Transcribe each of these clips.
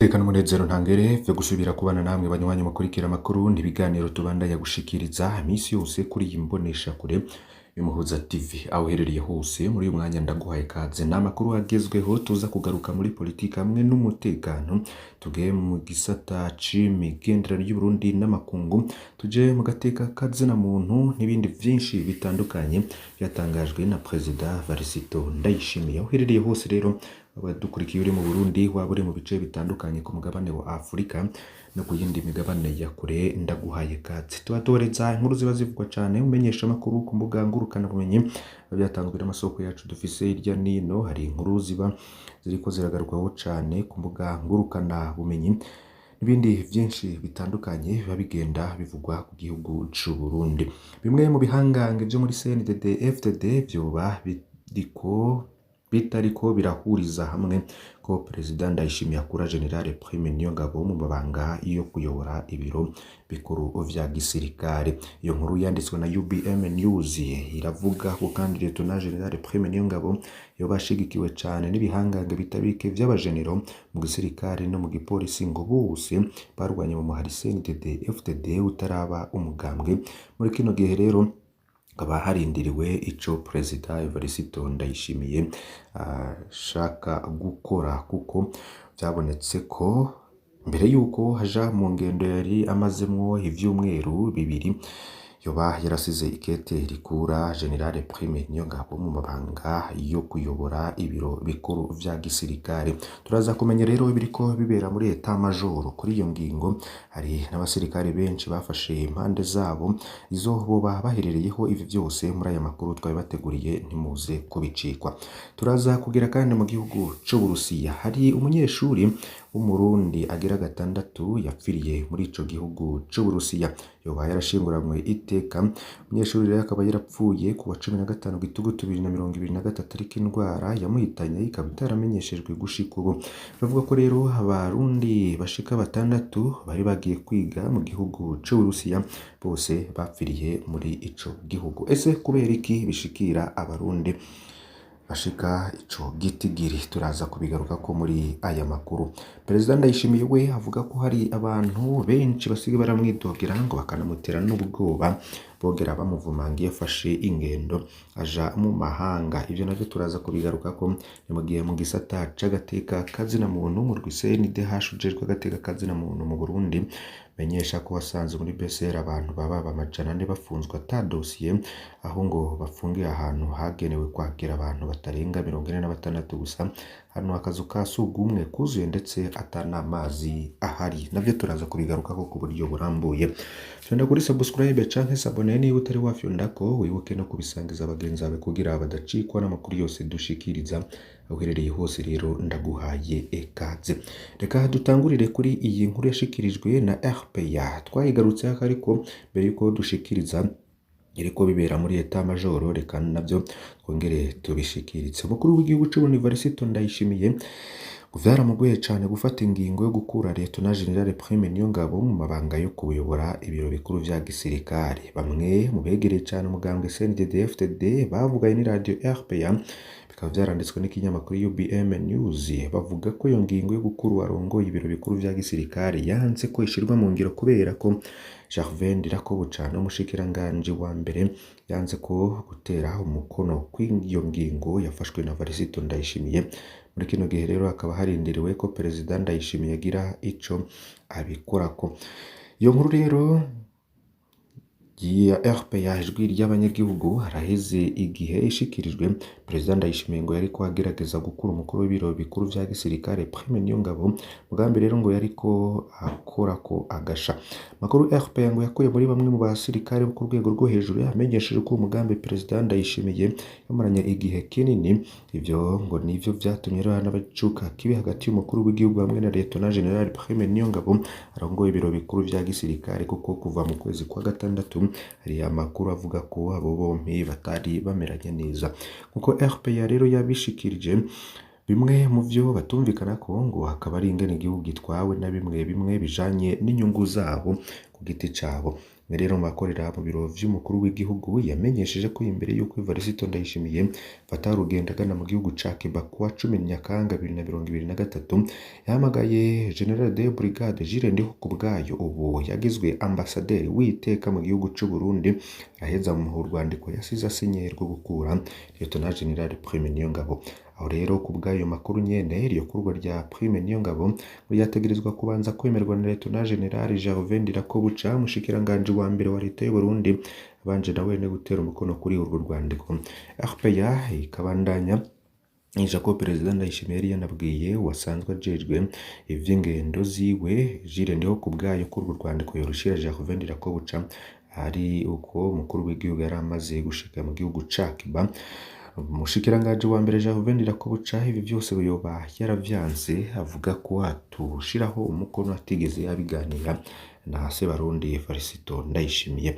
Reka n'umunezero ntangere vyo gusubira kubana namwe banywanyi mukurikira amakuru n'ibiganiro tubandanya gushikiriza misi yose kuri iyi mboneshakure y'Umuhuza TV. Aho uherereye hose muri uyu mwanya ndaguhaye kaze. Ni amakuru agezweho, tuza kugaruka muri politiki hamwe n'umutekano, tugiye mu gisata c'imigenderanire y'Uburundi n'amakungu, tuje mu gateka kazina muntu n'ibindi vyinshi bitandukanye vyatangajwe na Perezida Varisito Ndayishimiye. Aho uherereye hose rero, abadukurikiye uri mu Burundi, waba uri mu bice bitandukanye ku mugabane wa Afurika no ku yindi migabane ya kure, ndaguhaye kaze. Tubatoreza inkuru ziba zivugwa cane umenyesha amakuru ku mbuga ngurukanabumenyi byatanzwe n'amasoko yacu dufise hirya nino. Hari inkuru ziba ziriko ziragarukwaho cane ku mbuga ngurukanabumenyi n'ibindi vyinshi bitandukanye biba bigenda bivugwa ku gihugu c'u Burundi. Bimwe mu bihangange vyo muri CNDD FDD vyoba biriko bitariko birahuriza hamwe ko Perezida Ndayishimiye akura General Prime Niyongabo mu mabanga yo kuyobora ibiro bikuru vya gisirikare. Iyo nkuru yanditswe na UBM News iravuga ko kandi Lieutenant General Prime Niyongabo yoba ashigikiwe cane n'ibihangange bitabike vy'abajenero mu gisirikare no mu gipolisi, ngo bose barwanye mu muhari CNDD FDD utaraba umugambwe. Muri kino gihe rero hakaba harindiriwe ico Perezida Evariste Ndayishimiye ashaka gukora, kuko vyabonetse ko mbere yuko haja mu ngendo yari amazemwo ivyumweru 2 yoba yarasize ikete rikura General Prime Niyongabo mu mabanga yo kuyobora ibiro bikuru vya gisirikare. Turaza kumenya rero ibiriko bibera muri état major kuri iyo ngingo. Hari n'abasirikare benshi bafashe impande zabo izo boba baherereyeho. Ivi vyose muri aya makuru twabibateguriye, ntimuze kubicikwa. Turaza kugera kandi mu gihugu c'Uburusiya. Hari umunyeshuri w'Umurundi agira gatandatu yapfiriye muri ico gihugu c'Uburusiya, yoba yarashinguranywe iteka. Umunyeshuri rero akaba yarapfuye ku wa 15 Gitugutu 2023, ariko indwara yamuhitanye ikaba itaramenyeshejwe gushika ubu. Bavuga ko rero Abarundi bashika batandatu bari bagiye kwiga mu gihugu c'Uburusiya bose bapfiriye muri ico gihugu. Ese kubera iki bishikira Abarundi bashika ico gitigiri? Turaza kubigarukako muri aya makuru. Perezida Ndayishimiye we avuga ko hari abantu benshi basigaye baramwidogera ngo bakanamutera n'ubwoba, bogera bamuvumanga iyo afashe ingendo aja mu mahanga. Ivyo navyo turaza kubigarukako. Ni mu gihe mu gisata c'agateka kazina muntu, mu rwi CNDH ujejwe agateka kazina muntu mu Burundi menyesha ko wasanze muri BCR abantu baba 400 bafunzwe ata dosiye, aho ngo bafungiye ahantu hagenewe kwakira abantu batarenga 46 gusa. Hano akazu ka sugumwe kuzuye ndetse ata n'amazi ahari. Navyo turaza kubigarukako ku buryo burambuye. Fyonda kuri subscribe canke s'abonner niba utari wafyondako, wibuke no kubisangiza bagenzi bawe kugira badacikwa n'amakuru yose dushikiriza. Aho uherereye hose rero ndaguhaye ikaze. Reka dutangurire kuri iyi nkuru yashikirijwe na RPA, twayigarutseho, ariko mbere yuko dushikiriza iriko bibera muri état major, reka navyo twongere tubishikiritse. Umukuru w'igihugu c'Uburundi Evariste Ndayishimiye ngo vyaramugoye cane gufata ingingo yo gukura Lieutenant General Prime Niyongabo mu mabanga yo kuyobora ibiro bikuru vya gisirikare. Bamwe mu begereye cane umugambwe CNDD-FDD bavuganye n'iradiyo RPA, bikaba vyaranditswe n'ikinyamakuru UBM News, bavuga ko iyo ngingo yo gukura uwarongoye ibiro bikuru vya gisirikare yanse ko ishirwa mu ngiro kubera ko Gervais Ndirakobuca, n'umushikiranganji wa mbere, yanze ko gutera umukono kw'iyo ngingo yafashwe na Evariste Ndayishimiye. Muri kino gihe rero hakaba harindiriwe ko Perezida Ndayishimiye agira ico abikorako. Iyo nkuru rero ya RPA, Ijwi ry'Abanyagihugu, haraheze igihe ishikirijwe. Perezida Ndayishimiye ngo yariko agerageza gukura umukuru w'ibiro bikuru vya gisirikare Prime Niyongabo, mugambi rero ngo yariko akorako agasha. Makuru RPA ngo yakuye muri bamwe mu basirikare bo ku rwego rwo hejuru yamenyesheje ko umugambi Perezida Ndayishimiye yamaranye igihe kinini. Ivyo ngo nivyo vyatumye rero n'abacuka kibi hagati y'umukuru w'igihugu hamwe na Lieutenant General Prime Niyongabo arongoye ibiro bikuru vya gisirikare, kuko kuva mu kwezi kwa gatandatu hari amakuru avuga ko abo bompi batari bameranye neza. Nkuko RPA rero yabishikirije, bimwe mu vyo batumvikana ko ngo hakaba ari ingene igihugu gitwawe na bimwe bimwe bijanye n'inyungu zabo ku giti cabo. Umwe rero mu bakorera mu biro vy'umukuru w'igihugu yamenyesheje ko imbere y'uko Evariste Ndayishimiye afata urugendo agana mu gihugu ca Cuba kuwa 10 Nyakanga 2023, yahamagaye General de Brigade Jules Ndihokubwayo, ubu yagizwe ambasaderi w'iteka mu gihugu c'u Burundi, araheza amuha urwandiko yasize asinye rwo gukura Lieutenant General Prime Niyongabo. Aho rero ku bw'ayo makuru nyene, iryo kurwa rya Prime Niyongabo ngo ryategerezwa kubanza kwemerwa na Lieutenant General Gervais Ndirakobuca, umushikiranganji wa mbere wa leta y'u Burundi, abanje na wene gutera umukono kuri urwo rwandiko. RPA ikabandanya ija ko Perezida Ndayishimiye yari yanabwiye uwasanzwe ajejwe ivy'ingendo ziwe Jules Ndihokubwayo ko urwo rwandiko yorushira Gervais Ndirakobuca ari uko umukuru w'igihugu yari amaze gushika mu gihugu ca Cuba. Umushikiranganji wa mbere Gervais Ndirakobuca ibi vyose yoba yaravyanse, avuga ko atoshiraho umukono atigeze abiganira na Sebarundi Evariste Ndayishimiye.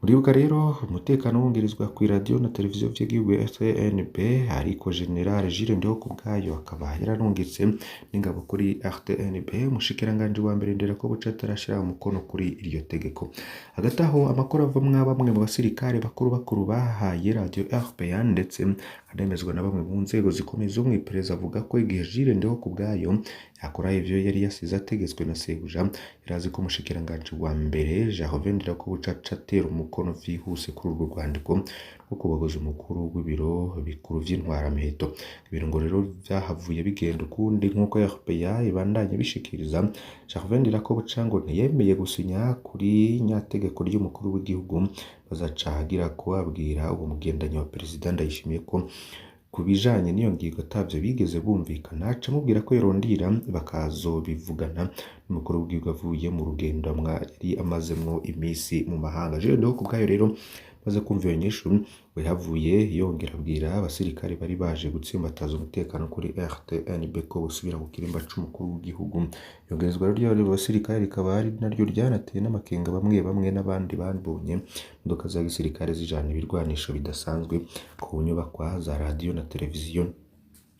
Muribuka rero umutekano wongerezwa kw'iradiyo na televiziyo vy'igihugu RTNB, ariko General Jules Ndihokubwayo akaba yararungitse n'ingabo kuri RTNB. Umushikiranganji wa mbere Ndirakobuca atarashira umukono kuri iryo tegeko. Hagati aho, amakuru avamwo bamwe mu basirikare bakuru bakuru bahaye radiyo RPA ndetse anemezwa na bamwe mu nzego zikomeye zo mw'iperereza, avuga ko igihe Jules Ndihokubwayo yakora ivyo yari yasize ategetswe na sebuja, yari azi ko umushikiranganji wa mbere Gervais Ndirakobuca aca atera umukono vyihuse kuri urwo rwandiko rwo kubaguza umukuru w'ibiro bikuru vy'intwaramiheto. Ibintu ngo rero vyahavuye bigenda ukundi nk'uko RPA ibandanya ibishikiriza. Gervais Ndirakobuca ngo ntiyemeye gusinya kuri nyategeko ry'umukuru w'igihugu, bazaca agira ko abwira uwo mugendanyi wa Perezida Ndayishimiye ko ku bijanye n'iyo ngingo atavyo bigeze bumvikana, aca amubwira ko yorondira bakazobivugana n'umukuru w'igihugu avuye mu rugendo yari amazemwo imisi mu mahanga. Jules Ndihokubwayo rero amaze kumva iyo nyishu, ngo yahavuye yongera abwira abasirikare bari baje gutsimbataza umutekano kuri RTNB ko bosubira ku kirimba c'umukuru w'igihugu. Iyongerezwa rero ry'abo basirikare rikaba ari naryo ryanateye n'amakenga bamwe bamwe n'abandi babonye imodoka za gisirikare zijana ibirwanisho bidasanzwe ku nyubakwa za radiyo na televiziyo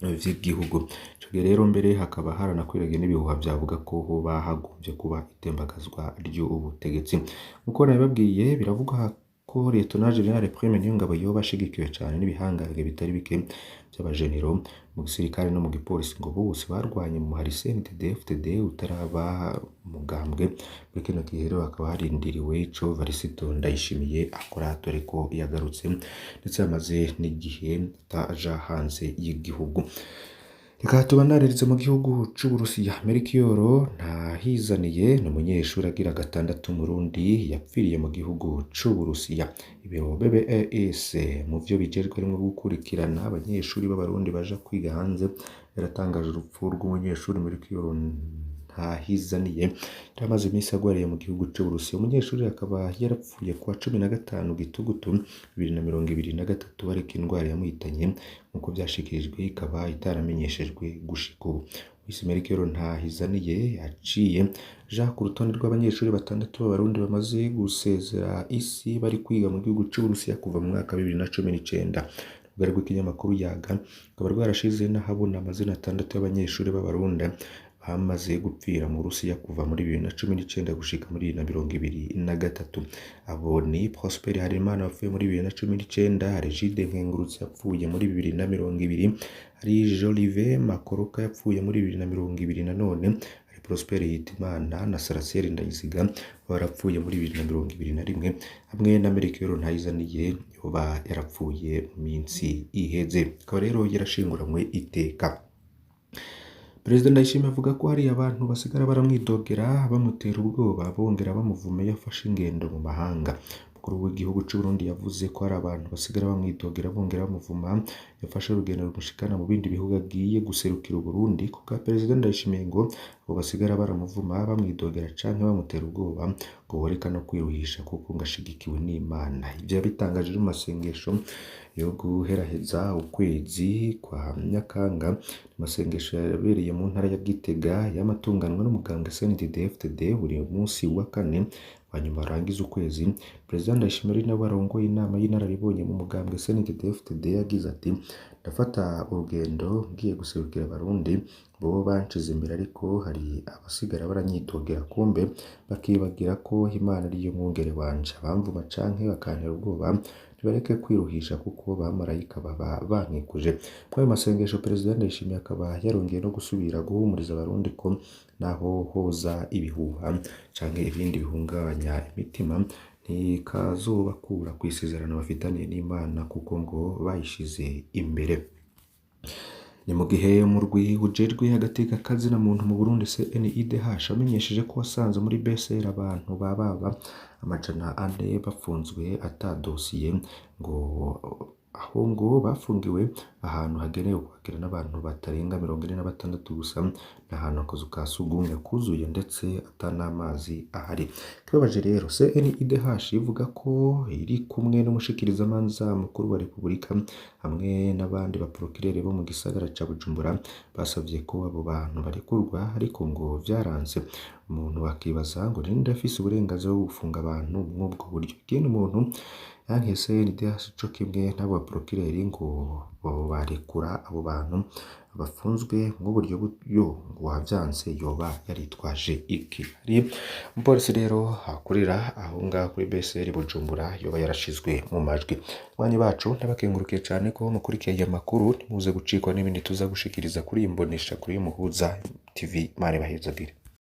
vy'igihugu. Ico gihe rero mbere hakaba haranakwiragiye n'ibihuha vyavuga ko hoba hagomvye kuba itembagazwa ry'ubutegetsi. Nkuko nabibabwiye, biravugwa ko Lieutenant General Prime Niyongabo yoba ashigikiwe cane n'ibihangange bitari bike vy'abajenero mu gisirikare no mu gipolisi, ngo bose barwanye mu muhari CNDD-FDD utaraba umugambwe. Muri kino gihe rero hakaba harindiriwe ico Evariste Ndayishimiye akora, dore ko yagarutse ndetse yamaze n'igihe ataja hanze y'igihugu. Reka tubandanirize mu gihugu c'Uburusiya. Melchior Ntahizaniye ni umunyeshuri agira gatandatu Murundi yapfiriye mu gihugu c'Uburusiya. Ibiro BBES mu vyo bijejwe harimwo gukurikirana abanyeshuri b'Abarundi baja kwiga hanze, yaratangaje urupfu rw'umunyeshuri Melchior Ntahizaniye yari amaze imisi agwariye mu gihugu c'Uburusiya. Umunyeshuri akaba yarapfuye kuwa 15 Gitugutu 2023, ariko indwara yamuhitanye nk'uko vyashikirijwe ikaba itaramenyeshejwe gushika ubu. Miss Melchior Ntahizaniye yaciye aja ku rutonde rw'abanyeshuri batandatu b'Abarundi bamaze gusezera isi bari kwiga mu gihugu c'Uburusiya kuva mu mwaka wa 2019. Urubuga rw'ikinyamakuru Yaga rukaba rwarashize n'ahabona amazina atandatu y'abanyeshuri b'Abarundi bamaze gupfira mu Burusiya kuva muri 2019 gushika muri 2023. Abo ni Prosper Harerimana wapfuye muri 2019, Regide Nkengurutse yapfuye muri 2020, hari Jolivet Makoroka yapfuye muri 2020 nanone, hari Prosper Hitimana na Sarasiel Ndayisiga barapfuye muri 2021, hamwe na Melchior Ntayizaniye yoba yarapfuye mu minsi iheze, akaba rero yarashinguranywe iteka. Perezida Ndayishimiye avuga ko hari abantu basigara baramwidogera bamutera ubwoba bongera bamuvuma iyo afashe ingendo mu mahanga. Umukuru w'igihugu c'u Burundi yavuze ko hari abantu basigara bamwidogera bongera bamuvuma iyo afashe urugendo rumushikana mu bindi bihugu agiye guserukira Uburundi. Ku bwa Perezida Ndayishimiye ngo abo basigara baramuvuma bamwidogera canke bamutera ubwoba ngo boreka no kwiruhisha kuko ngo ashigikiwe n'Imana. Ivyo yabitangaje mu masengesho yo guheraheza ukwezi kwa Nyakanga, amasengesho yabereye mu ntara ya Gitega yamatunganwa n'umuganga CNDD-FDD buri munsi wa kane wa nyuma urangiza ukwezi. Perezida Ndayishimiye ari nawe arongoye inama y'inararibonye mu mugambwe CNDD-FDD yagize ati: "Ndafata urugendo ngiye guserukira abarundi, bobo banshize imbere ariko hari abasigara baranyitogera kumbe bakibagira ko Imana ariyo mwungere wanje. Abamvuma canke bakantera ubwoba ntibareke kwiruhisha kuko abamarayika baba bankikuje." Muri ayo masengesho Perezida Ndayishimiye akaba yarongeye no gusubira guhumuriza abarundi ko naho hoza ibihuha canke ibindi bihungabanya imitima ntikazobakura kw'isezerano bafitaniye n'Imana kuko ngo bayishize imbere. Ni mu gihe umurwi ujejwe agateka kazina muntu mu Burundi CNIDH wamenyesheje ko wasanze muri BCR abantu bababa 400 bafunzwe ata dosiye, ngo aho ngo bafungiwe ahantu hagenewe kwakira n'abantu batarenga 46 gusa, n'ahantu akazu ka sugumwe kuzuye ndetse ata n'amazi ahari. Ikibabaje rero CNIDH ivuga ko iri kumwe n'umushikirizamanza mukuru wa Repubulika hamwe n'abandi baprokirere bo mu gisagara ca Bujumbura basavye ko abo bantu barekurwa ariko ngo vyaranse. Umuntu akibaza ngo ninde afise uburenganzira bwo gufunga abantu mw'ubwo buryo? Ikindi umuntu yankiye CNIDH co kimwe n'abo baprokireri ngo barekura abo bantu bafunzwe mw'uburyo buryo ngo uwavyanse yoba yaritwaje iki? Hari umupolisi rero akorera aho ngaho kuri BCR Bujumbura yoba yarashizwe mu majwi. Banywanyi bacu ndabakengurukiye cane ko mukurikiye aya makuru, ntimuze gucikwa n'ibindi tuza gushikiriza kuri iyi mboneshakure y'Umuhuza TV. Imana ibahezagire.